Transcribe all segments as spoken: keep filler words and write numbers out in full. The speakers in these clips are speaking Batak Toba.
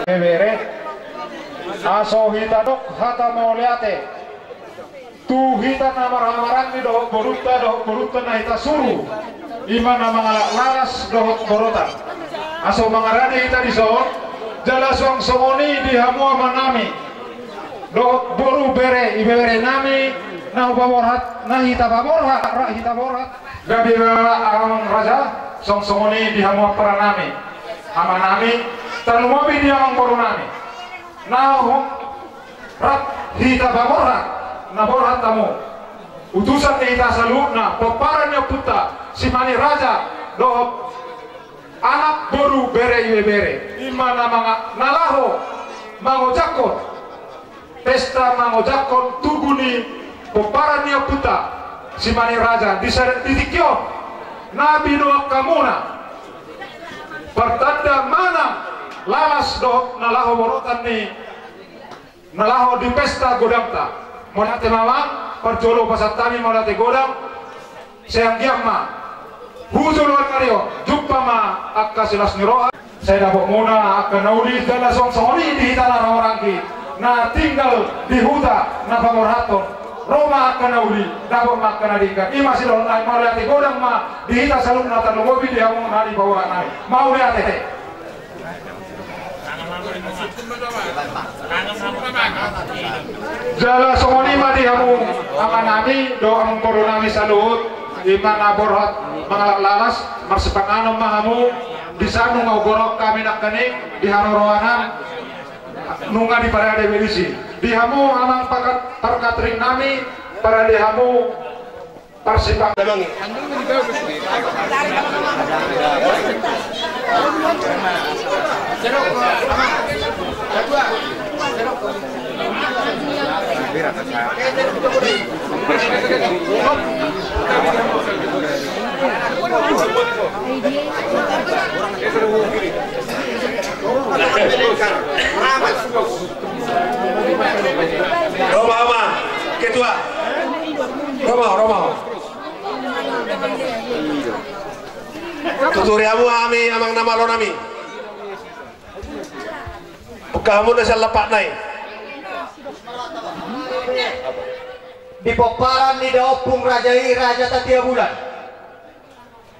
Bebere, aso hita dok hata mauliate tu hita na marhahamaranggi dohot borunta, dohot borunta na hita suru, i ma na mangalap lalas dohot borotan. Aso mangarade hita dison, jala suang songon i di hamu amanami dohot boru, bere, ibeberenami, na hupaborhat, na hita paborhat, ra hita borhat. Gabe ma, amang raja, suang songon i di hamu amparanami, amanami, tarlumobi di amang borunami. Na hu-, rap hita paborhat, na borhat hamu. Utusan ni hita saluhutna, pomparan ni ompunta Simanik Raja dohot anak, boru, bere, ibebere, i ma na manga-, na laho mangojakhon pesta, mangojakhon tugu ni pomparan ni ompunta Simanik Raja di sa-, di tingki on. Na binoan hamuna partanda manang lalas dohot na laho borotan ni na laho di pesta godangta. Mauliate ma, amang, parjolo pasahat hami mauliate godang. Sai anggiat ma hu joloan ni ari on jumpa ma angka silas ni roha. Sai dapotmuna angka na uli, jala suang songon i di hita na marhahamaranggi na tinggal di huta na paborhathon. Ro ma angka na uli, dapot ma angka na denggan. I ma sidohononnami, mauliate godang ma di hita saluhutna, tarlumobi di hamu na di paborhat nami. Mauliate. Jala songon i ma di hamu amanami dohot amangborunami saluhut, i ma na borhat mangalap lalas, marsipanganon ma hamu. Di son nunga huboan hami nangkaning di haroroan, nunga diparade be disi. Di hamu amang pakat-, parkateringnami, parade hamu. Parsipang. Ro ma, ro ma, ketua. Ro ma, ro ma. Tuturi hamu hami, amang na malonami. Buka hamu na sian lampakna i. Di pomparan ni daompung raja i, Raja Tatea Bulan.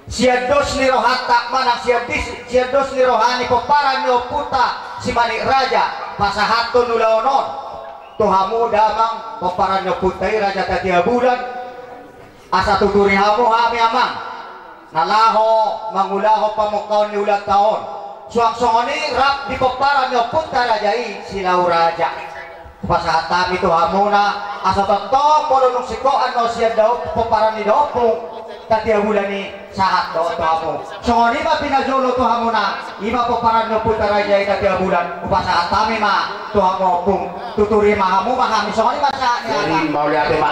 Sian dos ni rohanta manang sian dis-, sian dos ni roha ni pomparan ni ompunta Simanik Raja, pasahathon ulaon on tu hamu damang pomparan ni ompunta i Raja Tatea Bulan. Asa tuturi hamu hami amang na laho mangulahon pamungkaon ni ulaonta on. Suang songon i rap di pomparan ni ompunta raja i si Lauraja. Hupasahat hami tu hamuna, asa tongtong molo dung singkop annon sian daompung, pomparan ni daompung Tatea Bulan i, sahat do tu hamu. Songon i ma pinajolo tu hamuna, i ma pomparan ni ompunta raja i Tatea Bulan, hupasahat hami ma tu hamu ompung, tuturi ma hamu ma hami, songon i ma sahat ni hami. Mauliate ma.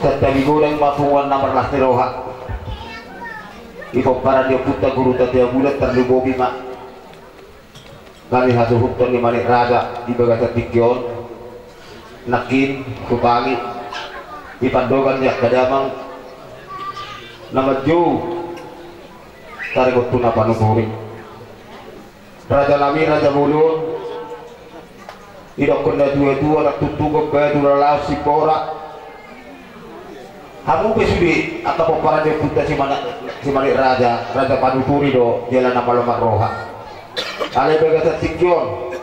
Santabi godang ma punguan na marlas ni roha. Di pomparan ni ompunta Guru Tatea Bulan, tarlumobi ma hami hasuhuton ni Manik Raja di bagasan tingki on. Nangkin hutangi di pandohan ni angka damang na manjou taringot tu na panuturi. Raja nami, raja bolon, didokkon na tuatua, na tuntungon batu na laos simbora. Hamu pe sude angka pomparan ni ompunta Simanik, Simanik Raja, raja panuturi do jala na malo marroha. Alai bagasan tingki on,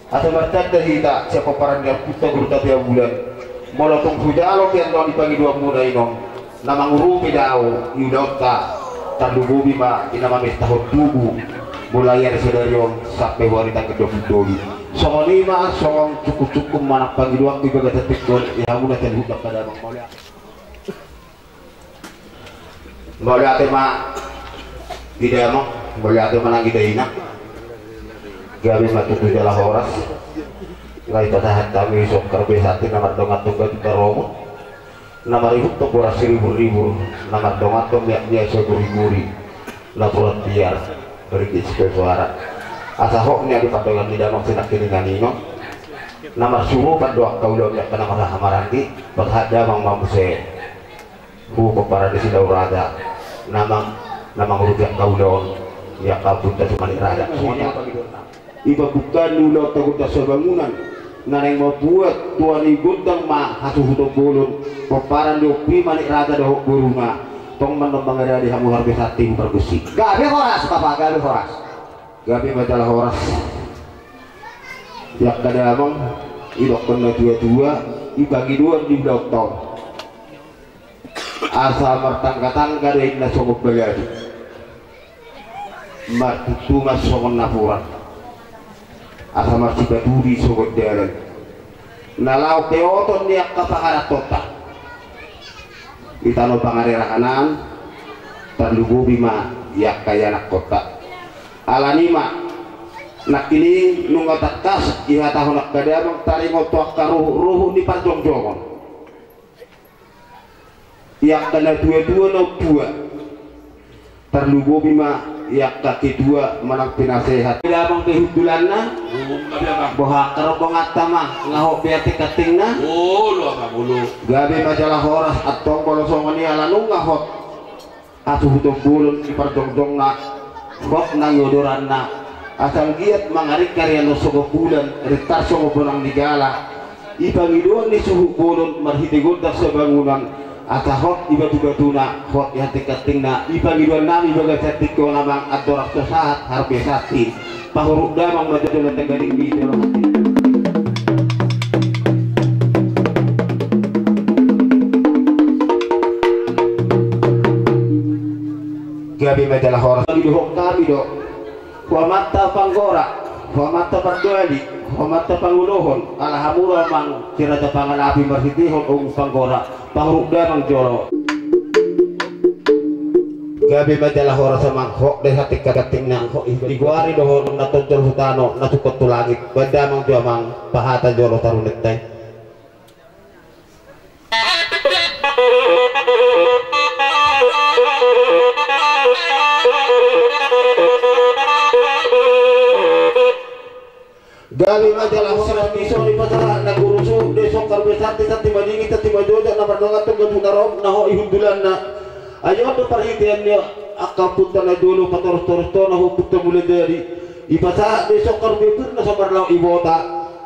asa martanda hita sian pomparan ni ompunta Guru Tatea Bulan. Molo tung hujalo pe annon di pangidoanmuna i non na mangurupi do au di ulaonta, tarlumobi ma di na mamestahon tugu, mulai ari sadari on sampe hu ari tanggal dua pulu tolu. Songon i ma songon sungkunsungkun manang pangidoanku di bagasan tingki on di hamuna saluhut angka damang. Mauliate. Mauliate ma di damang, mauliate ma nang di dainang. Gabe ma tutu jala horas. Nunga dipasahat hami songkar be santi na mardongan tu gati taromo, na marihuthon boras siribur-ribur, na mardonganhon miak-miak siguri-guri, na puran tiar, bergit sipe suara. Asa hot nian di pandohan ni damang sinangkiningan i non. Na marsurupan do angka ulaon ni angka na marhahamaranggi, pasahat damang ma muse. Hu pomparan ni si Lauraja, na mang, na mangurupi angka ulaon. Ia kaput ta cuma di raja. Songon i ma pangidoanna. Iba bukan ni ulaonta gondang sabangunan, na naeng mambuat tua ni gondang ma hasuhuton bolon, pomparan ni ompu i Manik Raja dohot boruna. Tong mandok mangaradei hamu harbe santi, Pargonsi. Gabe horas, Bapa, gabe horas. Gabe ma jala horas. Ia angka damang, didokkon na tua-tua, i pangidoan di ulaonta on. Asa martangga-tangga do inna songon baladu, martuntungan songon napuran, asa marsibaturi songon dalan. Na laho peoton ni angka pangarantonta di tano pangarerahan an, tarlumobi ma di angka ianakkonta. Alani i ma, nangkining nunga tangkas dihatahon angka damang taringot tu angka ruhut-ruhut ni parjongjongon. Di angka na tua-tua na umpua, tarlumobi ma di angka ketua manang penasehat. Damang pe hundulanna. Boha angka rombonganta ma, nga hot be anting-antingna. Gabe ma jala horas, antong molo songon i ala nunga hot hasuhuton bolon di parjongjongna, hot nang odoranna. Asa anggiat mangaringkar ia annon songon bulan, rintar songon bonang ni gala. I pangidoan ni suhut bolon marhite gondang sabangunan, asa hot i batu-batuna, hot i anting-antingna. I pangidoannami bagasan tingki on amang, andorang so sahat harbe santi. Pahuruk damang ma jolo na tagading di jolo hati. Gabe ma jala horas. Didohon hami do, ho amanta panggora, ho amanta pandoali, ho amanta pangulohon, ala hamu do amang si raja pangalapi marhitehon ogung panggora. Pahuruk damang jolo. Gabe ma jala horas amang, hot do i anting-antingna, hot i digoari dohonon na tonjol hu tano, na sungkot tu langit. Baen damang jo amang pahata jolo tarunenta i. Gabe ma jala horas. Di son i pasahat na guru suhut do i songkar be santi, santi madingin, santi majojak, na mardongan tong gabuk na rom, na hot i hundulanna. Ai on do parhitean ni angka ompunta na jolo, patoros-toros tona ho ompunta Mulajadi. Dipasahat do i songkar be pir na so marlaok ibota.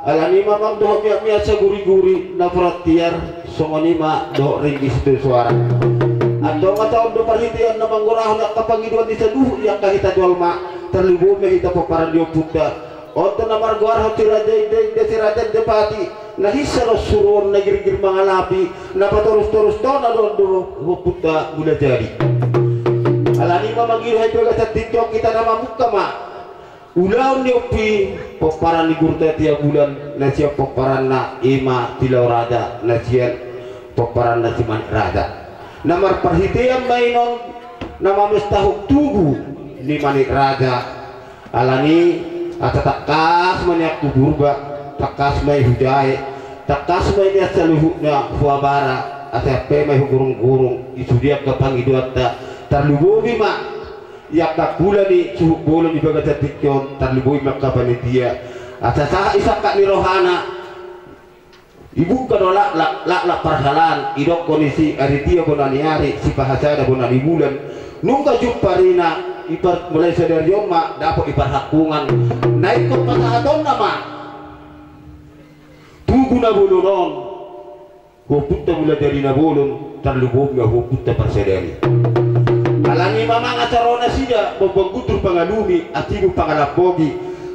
Alani i ma amang dohot miak-miak saguri-guri na porat tiar, songon i ma dohot ringgit sitio suara. Antong asa on do parhitean na manggorahon angka pangidoan ni saluhut angka hita jolma, tarlumobi ma hita pomparan ni ompunta. On do na margoarhon Si Raja Inda-inda, Si Raja Indapati, na hinsa do suruon, na girgir mangalapi, na patoros-toros tona do on do ho ompunta Mulajadi. Alani i ma mangido hami bagasan tingki on hita na mamungka ma ulaon ni ompu i, pomparan ni Guru Tatea Bulan, na sian pomparanna i ma Tilaok Raja, na sian pomparanna Si Manik Raja. Na marparhitean ma i non, na mamestahon tugu ni Manik Raja. Alani i, asa tangkas ma nian tu Purba, tangkas ma i hu jae, tangkas ma i nian saluhutna hu abara, asa ampe ma i hu gurung-gurung, i sude angka pangidoanta, tarlumobi ma i angka hula ni suhut bolon di bagasan tingki on, tarlumobi ma angka panitia. Asa sahat i sangkap ni rohana, dibuka do laklak, laklak parhalaan, didokkon disi aritia bona ni ari, sipahasada bona ni bulan. Nunga jumpa arina, ipar-, mulai sadari on ma dapot i parhangkungan. Na ingkon pasahatonna ma tugu na bolon on, ho ompunta Mulajadi na bolon, tarlumobi ma ho ompunta parsadaan i. Alani i ma amang, asa ro nasida, mamboan guntur pangalumi, antimun pangalambogi.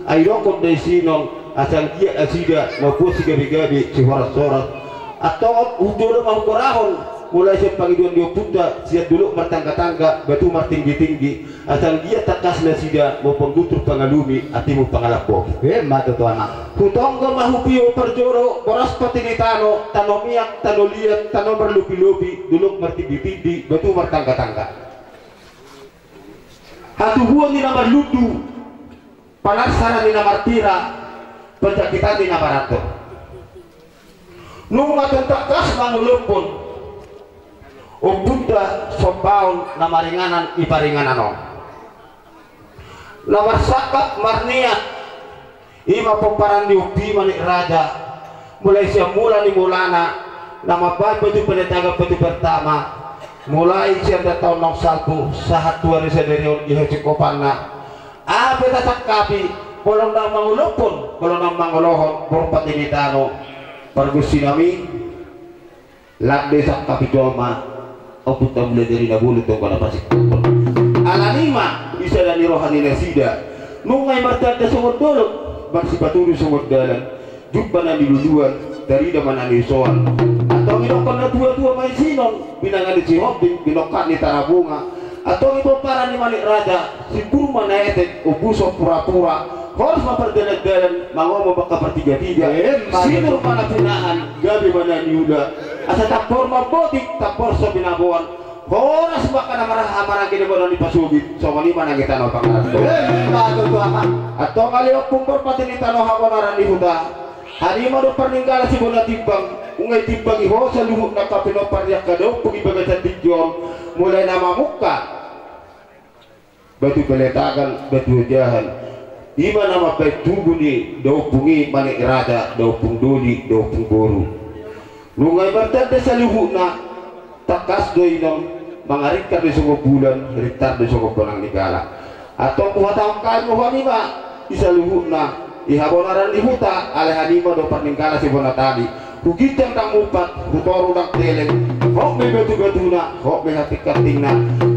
Ai didokkon do i sinon, asa anggiat nasida mamboan sigabe-gabe, sihoras-horas. Antong on, hu jolo ma hugorahon, mulai sian pangidoan ni ompunta, sian dolok martangga-tangga, batu martinggi-tinggi. Asa anggiat tangkas nasida mamboan guntur pangalumi, antimun pangalambogi. Emma tutu amang. Hu tonggo ma hupio parjolo, boras pati ni tano, tano miak, tano liat, tano marlopi-lopi, dolok martinditindi, batu martangga-tangga. Hatubuan ni na marlundu, panarsaran ni na martira, panjangkitan ni na marandor. Nunga tung tangkas mangolophon ompunta sombaon na maringanan i paringanan on. Na marsangkap marniat, i ma pomparan ni ompu i Manik Raja, mulai sian mula ni mulana, na mambahen batu panatagan batu pertama, mulai sian dataon naung salpu, sahat tu ari sadari on di hasingkopanna, Pe tasangkapi, molo na mangolophon, molo na mangolohon, borpati ni tano, pargonsi nami, lande sangkapi jolma, ompunta Mulajadi Nabolon tonggo na pasingkophon. Alani i ma, di sada ni roha ni nasida, nunga i martanda songon dolok, marsipatudu songon dalan, jumpa na niluluan, tarida ma na niusoan. Antong idokkon na tuatua ma i sinon, binanga ni Sihombing, binongkak ni Tarabunga. Antong i pomparan ni Manik Raja, simbur ma na etek, ombuson purapura. Horas ma pardalandalan, mangomom angka partigatiga. Emma tutu. Sinur ma na pinahan, gabe ma na niula. Asa tambor mambotik, tambor so binaboan. Horas ma angka na marhahamaranggi di bona ni pasogit, songon i ma na ngetano pangaranto. Emma tutu, Amang. Antong ale ompung borpati ni tano, habonaran ni huta. Hanima do parninggala si bona timbang, nunga itimbangi ho saluhutna angka pinompar ni angka daompung i bagasan tingki on, mulai na mamungka Batu Peletakan, Batu Ojahan. I ma na mambahen tugu ni daompung i, Manik Raja, daompung doli, daompung boru. Nunga i martanda saluhutna, tangkas do i non, mangaringkar do songon bulan, rintar do songon bonang ni gala. Antong huhatahon hami ma i saluhutna, i habonaran ni huta, alai hanima do parninggala si bona tali. Huginjang ndang mumpat, hutoru ndang teleng, hot ma i batubatuna, hot ma i hantinghantingna.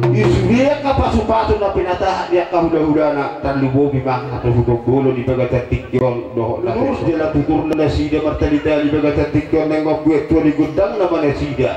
I sude angka pasupasu na pinasahat ni angka hulahulana, tarlumobi ma hasuhuton bolon i bagasan tingki on dohot na tutur. Jala tutur nasida martalitali bagasan tingki on, naeng mambuat tua ni gondangna ma nasida.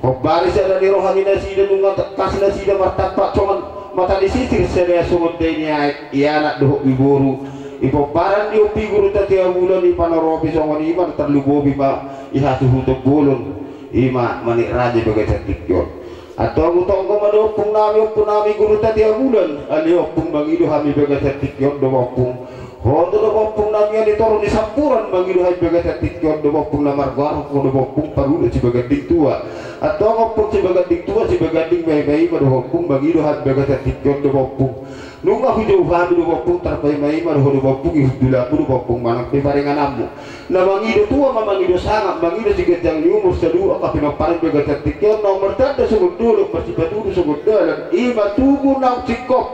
Hombar di sada ni roha ni nasida, nunga tangkas nasida martampak songon mata ni sisir, sada songon dae ni aek, i anak dohot i boru. I pomparan ni ompu i Guru Tatea Bulan i Panoropi, songon i ma tarlumobi ma i hasuhuton bolon, i ma Manik Raja i bagasan tingki on. Antong hutonggo ma do ompung nami, ompu nami Guru Tatea Bulan, ale ompung, mangido hami bagasan tingki on do ompung. Ho do ompung nami, ale toru ni sampuran, mangido hami bagasan tingki on do ompung, na margoar ho do ompung Parulok Sibaganding Tua. Antong ompung Sibaganding Tua, Sibaganding maimaima do ompung, mangido hami bagasan tingki on do ompung. Nunga hujou hami do ompung, tarpaimaima do ho do ompung, i hundulanmu do ompung manang pe paringananmu. Na mangido tua ma, mangido sangap, mangido siganjang ni umur saluhut angka pinomparan bagasan tingki on, naung martanda songon dolok, marsipatudu songon dalan, i ma tugu naung singkop.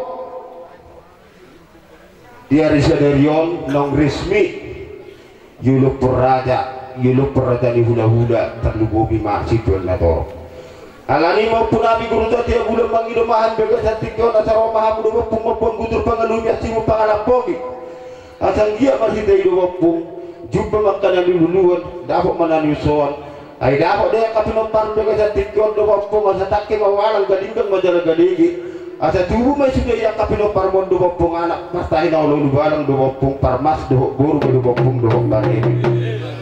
Di ari sadari on naung resmi, iolophon raja, iolophon raja ni hulahula, tarlumobi ma situan na torop. Alani i ma ompu nami Guru Tatea Bulan, mangido ma hami bagasan tingki on, asa ro ma hamu do ompung mamboan gutur pangalumian, simu pangalampoki. Asa anggiat marhite i do ompung, jumpa ma angka na niluluan, dapot ma na niusoan. Ai dapot do i angka pinompar bagasan tingki on do ompung, asa tangke ma ualang, galinggang ma jala galege. Asa tubu ma i sude i angka pinompar mon do ompung, anak martahi na olo ulubalang do ompung, parmas dohot boru do ompung dohot pareme.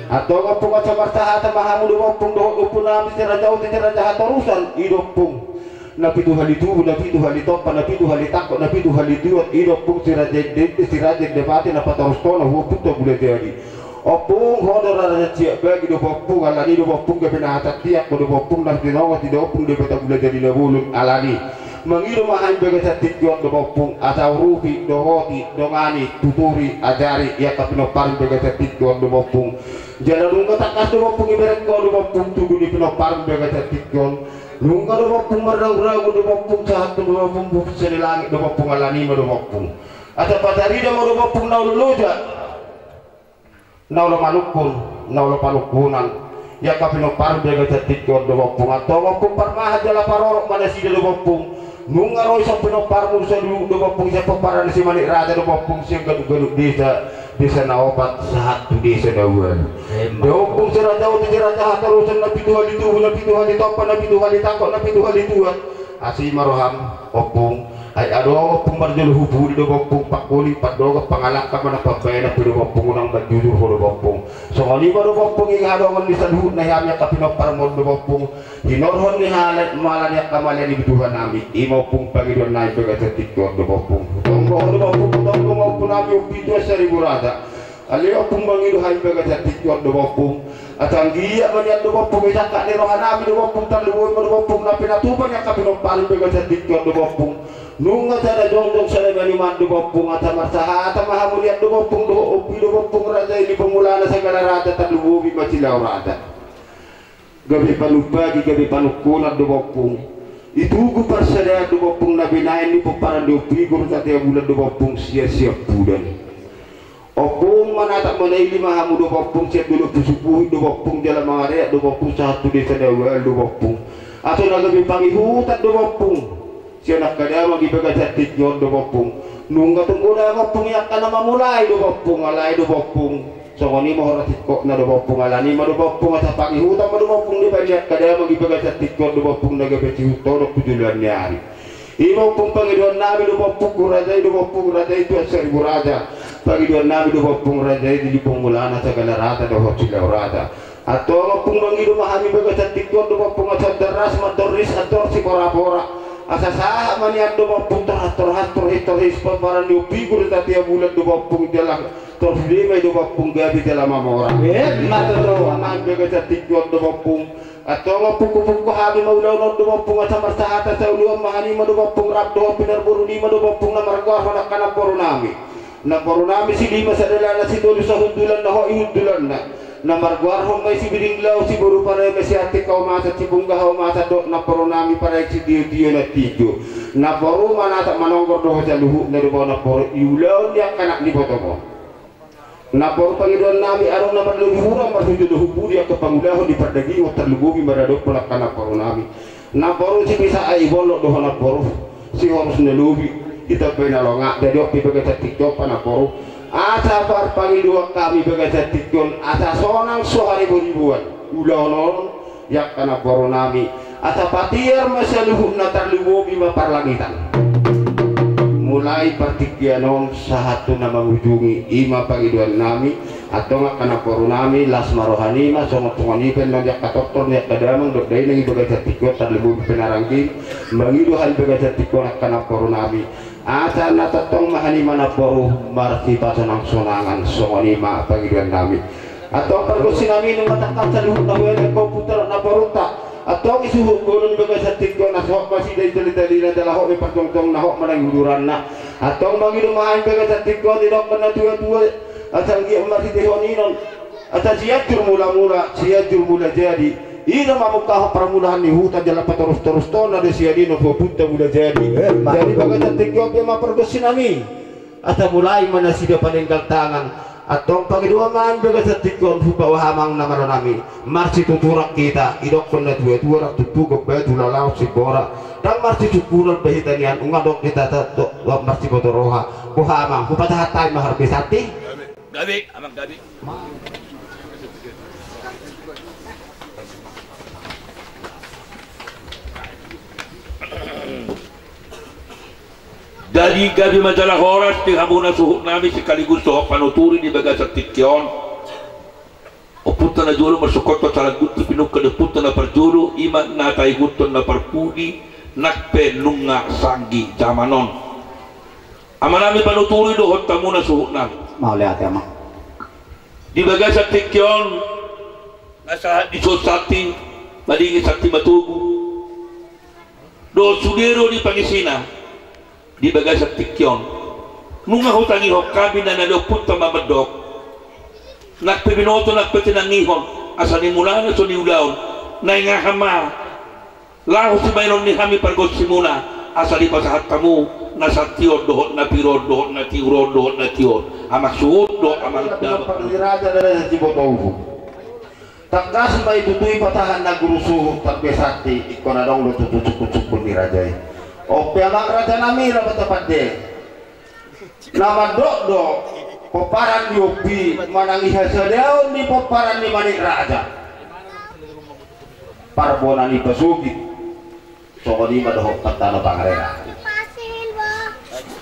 Antong ompung, asa marsahata ma hamu do ompung dohot ompu nami si Raja Oti, si Raja Hatorusan i do ompung. Na pitu hali tubu, na pitu hali tompa, na pitu hali tangkok, na pitu hali tuat, i do ompung si Raja Ende, si Raja Ende Pati na patorus tona hu ompunta Mulajadi. Ompung, ho do raja siap bagi do ompung, alani do ompung gabe na hatantiak do ompung, na tinongot i do ompung Debata Mulajadi Nabolon, alani. Mangido ma hami bagasan tingki on do ompung, asa urupi, dohoti, dongani, tuturi, ajari i angka pinompar bagasan tingki on do ompung. Jala nunga tangkas do ompung ibereng ho do ompung tugu ni pinompar bagasan tingki on. Nunga do ompung marragu-ragu do ompung, sahat do ompung bungkus ni langit do ompung, alani ma do ompung. Asa patarida ma do ompung na olo loja, na olo manungkun, na olo panungkunan i angka pinompar bagasan tingki on do ompung. Antong ompung, parmahan jala parorot ma nasida do ompung. Nunga ro i sian pinomparmu saluhut do ompung, sian pomparan ni si Manik Raja do ompung, sian ganup-ganup desa, desa na opat sahat tu desa na ualu. Emma. Do ompung si Raja Oti, si Raja Hatorusan, na pitu hali tubu, na pitu hali tompa, na pitu hali tangkok, na pitu hali tuat. Asi ma roham ompung. Ai adong ompung marjolo hu pudi do ompung, pangkoling, pandogan, pangalangka manang pambahenan pe do ompung, unang manjujur ho do ompung. Songon i ma do ompung i hahadoangan ni saluhutna hami angka pinomparmon do ompung. Hinorhon ni halak mala ni angka mala ni Tuhan nami, i ma ompung pangidoan nami bagasan tingki on do ompung. Tonggo ho do ompung, tonggo ma ompu nami, Ompu Tuan Saribu Raja. Ale ompung, mangido hami bagasan tingki on do ompung. Asa anggiat ma nian do ompung i sangkap ni roha nami do ompung, tarlumobi ma do ompung na pinatupa ni angka pinompar i bagasan tingki on do ompung. Nunga sada jongjong sada manuman do ompung, asa marsahata ma hamu nian do ompung dohot ompu i do ompung, raja i di pamulana sagala raja, tarlumobi ma Silau Raja. Gabe panumpahi, gabe panungkunan do ompung. Ditugu parsadaan do ba ompung na binahen ni pomparan ni Ompu Igur Tatea Bulan do ba ompung sian Siampudan. Ompung, manatap manaili ma hamu do ba ompung sian Dolok Pusuk Buhit do ba ompung, jala mangareak do ba ompung sahat tu desa Dawael do ba ompung. Atau na gabe pangihutan do ba ompung sian angka damang di bagasan tingki on do ba ompung. Nunga tung godang ompung i angka na mamulai do ba ompung, alai do ba ompung songon i ma hora singkotna do ba ompung. Alani i ma do ba ompung, asa pangihutan ma do ba ompung dibaen ni angka damang di bagasan tingki on do ba ompung na gabe sihut todok tu joloan ni ari. I ma ompung pangidoan nami do ba ompung tu raja i do ba ompung, raja i Tuan Saribu Raja. Pangidoan nami do ba ompung, raja i di Limbong Mulana Sagala Rata dohot Silau Rata. Antong ompung, mangido ma hami bagasan tingki on do ba ompung, asa antar ras ma antar ris, antar siporapora. Asa sahat ma nian do ba ompung torhas torhas, torhis torhis pomparan ni Ompu Igur Tatea Bulan do ba ompung, jala torus sude ma i do ba ompung gabe jala mamora. Emma tutu. Hami bagasan tingki on do ba ompung. Antong ompung, hupungka hami ma ulaon on do ba ompung, asa marsahat, asa uluan ma hami ma do ba ompung rap dohot pinarboru nami ma do ba ompung na margoarhon angka namboru nami. Namboru nami silima sadalana, sitolu sahundulan, na hot i hundulanna. Na margoarhon ma i Sibiding Laut, Siboru Pareme, Siantik Haomasan, Sibunga Haomasan dohot namboru nami Paraek Sitiotio na tinjo. Namboru, manatap manonggor do ho saluhutna do ba namboru, di ulaon ni angka anak ni ibotom on. Namboru, pangidoan nami, adong na marlobi hurang, marhujolo hubu di angka pangulahon di pardagingon, tarlumobi maradophon angka namboru nami. Namboru, sipisahat i bolon do ho namboru, sihorus na lobi, ditambai na longak. Jadi on pe bagasan tingki on pe namboru, asa parpangidoan hami bagasan tingki on, asa sonang so hariboriboan ulaon on di angka namboru nami, asa patiar ma saluhutna, tarlumobi ma parlangitan. Mulai partingkian on sahat tu na mangujungi, i ma pangidoan nami. Antong angka namboru nami, las ma roha nami ma, songon songon i pe annon di angka tortor ni angka damang dohot dainang di bagasan tingki on, tarlumobi pe na rangging. Mangido hami bagasan tingki on angka namboru nami, asa na tongtong ma hami ma namboru marsipasonang-sonangan, songon i ma pangidoan nami. Antong pargonsi nami, nunga tangkas saluhutna huelek ho putra namborunta. Antong i suhut bolon bagasan tingki on, asa hot ma nasida i tali-talina, jala hot ma i partongtongna, hot ma nang i uduranna. Antong mangido ma hami bagasan tingki on, didokkon na tua-tua, asa anggiat marhitehon i non, asa Sianjur Mula-mula, Sianjur Mula Jadi. I do mamungkahon parmulahan ni huta, jala patorus-torusna do sian i non Ompunta Mula Jadi. Emma tutu. Jadi bagasan tingki on pe ma pargonsi nami, asa mulai ma nasida paninggal tangan. Antong pangidoan ma hami bagasan tingki on, hupaboa amang na malo nami, marsituturan hita, didokkon na tua-tua, ndang tutu gok batu, laos simbora, ndang marsisungkunan pe hita nian, nunga adong hita ta-, do-, marsiboto roha. Boha amang, hupasahat hami ma harbue santi. Gabe, amang, gabe. Jadi gabe ma jala horas di hamuna suhut nami, sekaligus dohot panuturi di bagasan tingki on. Ompunta najolo marsungkot tu salang gunti, pinungka di ompunta na parjolo, i ma na taihuthon na parpudi, nang pe nunga sanggi jaman on. Amanami panuturi dohot hamuna suhut nami. Mauliate, amang. Di bagasan tingki on, na sahat dison santi madingin, santi matogu, dohot sude ro di pangisina di bagasan tingki on. Nunga hutangihon hami na nidok ompunta ma mandok, nang pe binoto nang pe tinangihon, asa nimulana so niulaon, naeng aha ma laho sibaenon ni hami pargonsimuna, asa dipasahat hamu na santi on dohot na pir on dohot na tiur on dohot na tio on, amang suhut dohot amang damang. Raja dari Siboto Uhum. Tangkas ma i tutu i pasahat na guru suhut, tapi santi ingkon adong do tutu sungkun-sungkun ni raja i. On pe amang raja nami, raja pande, na mandok do pomparan ni Ompu i manang i hasadaon ni pomparan ni Manik Raja, parbona ni pasogit. Songon i ma dohot tano pangarera.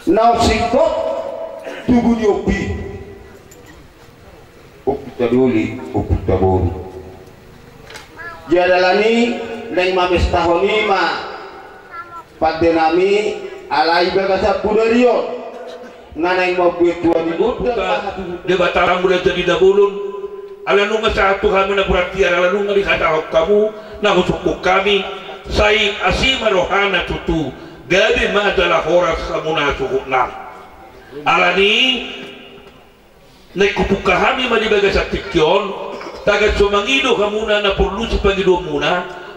Naung singkop tubu ni Ompu i, Ompunta Doli, Ompunta Boru. Jadi alani i naeng mamestahon i ma pande nami, alai bagasan bodari on. Na naeng mambuat tua di gondang. Debata mula jadi na bolon, ala nunga sahat tu hami na buratiar, ala nunga dihatahon hamu na husungkun hami, sai asi ma rohana tutu, gabe ma jala horas hamuna suhut nami. Alani i naeng hupungka hami ma di bagasan tingki on, tagan so mangido hamuna na porlu sipangidoonmuna,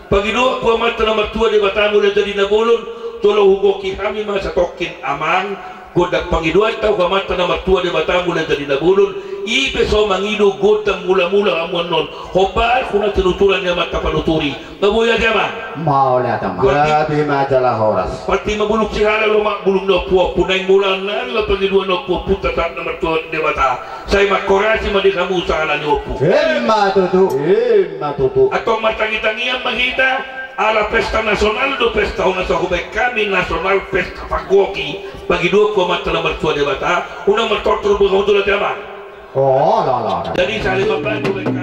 Pangidoan tu Amanta na martua Debata mula jadi na bolon, tolong hugohi hami ma satongkin amang, gondang pangidoanta tu Amanta na martua Debata mula jadi na bolon, i pe so mangido gondang mula-mula hamu annon, hombar huna tinuturan ni Amanta panuturi. Nga boi ate amang. Mauliate amang. Berarti gabe ma jala horas. Berarti ma bulung sihala lomak bulung na ompu-ompu, naeng mula na lapan ni dua na ompu-ompu, tatap na martua Debata. Sai mangkorasi ma di hamu sahala ni ompu. Emma tutu, emma tutu. Antong martangi-tangian ma hita, ala pesta nasional do pesta, hona so hubaen hami nasional pesta panggohi, pangidoan tu Amanta na martua Debata, unang martortor buka hutula te amang. Oh, la, la, la. Jadi saling membantu mereka.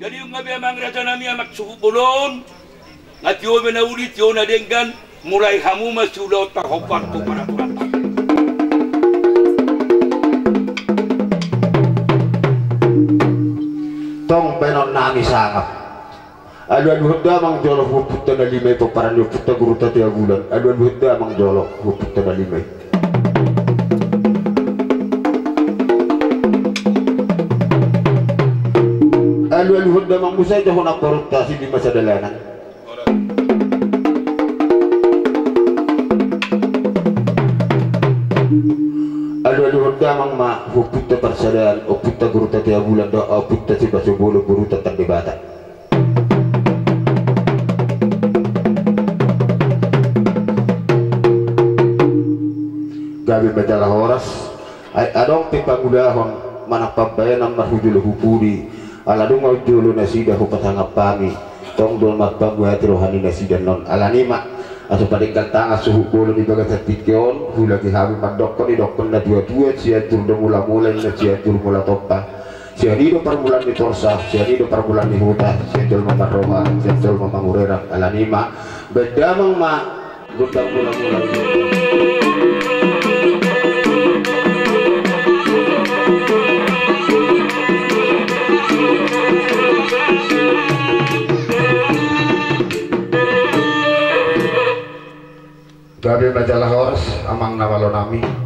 Jadi nunga be amang raja nami, amang suhut bolon. Nga tio be na uli, tio na denggan, mulai hamu ma siulaonta hombar tu paraturan. Tong baenon nami sangap. Alualuhon damang jolo tu ompunta na lima i, pomparan ni ompunta Guru Tatea Bulan. Alualuhon damang jolo tu ompunta na lima i. Alualuhon damang muse jo hona porunta si lima sadalanan. Alualuhon damang ma tu ompunta parsadaan, ompunta Guru Tatea Bulan dohot ompunta Sibaso Bolon, boruta Tan Debata. Gabe ma jala horas. Ai adong pe pangulahon manang pambaenan marhujolo hu pudi, ala dung on jolo nasida hupasangap hami, tong do marpabuati roha ni nasida annon. Alani ma, asa padenggan tangan suhut bolon di bagasan tingki on, huulaki hami mandokkon, didokkon na tuatua, Sianjur do mulamula, ninna Sianjur mula tompa. Sian i do parmulaan ni torsa, sian i do parmulaan ni huta, sian jolma marroha, sian jolma mangurerang. Alani ma, baen damang ma gondang mulamula. Gabe ma jala horas, amang na malo nami.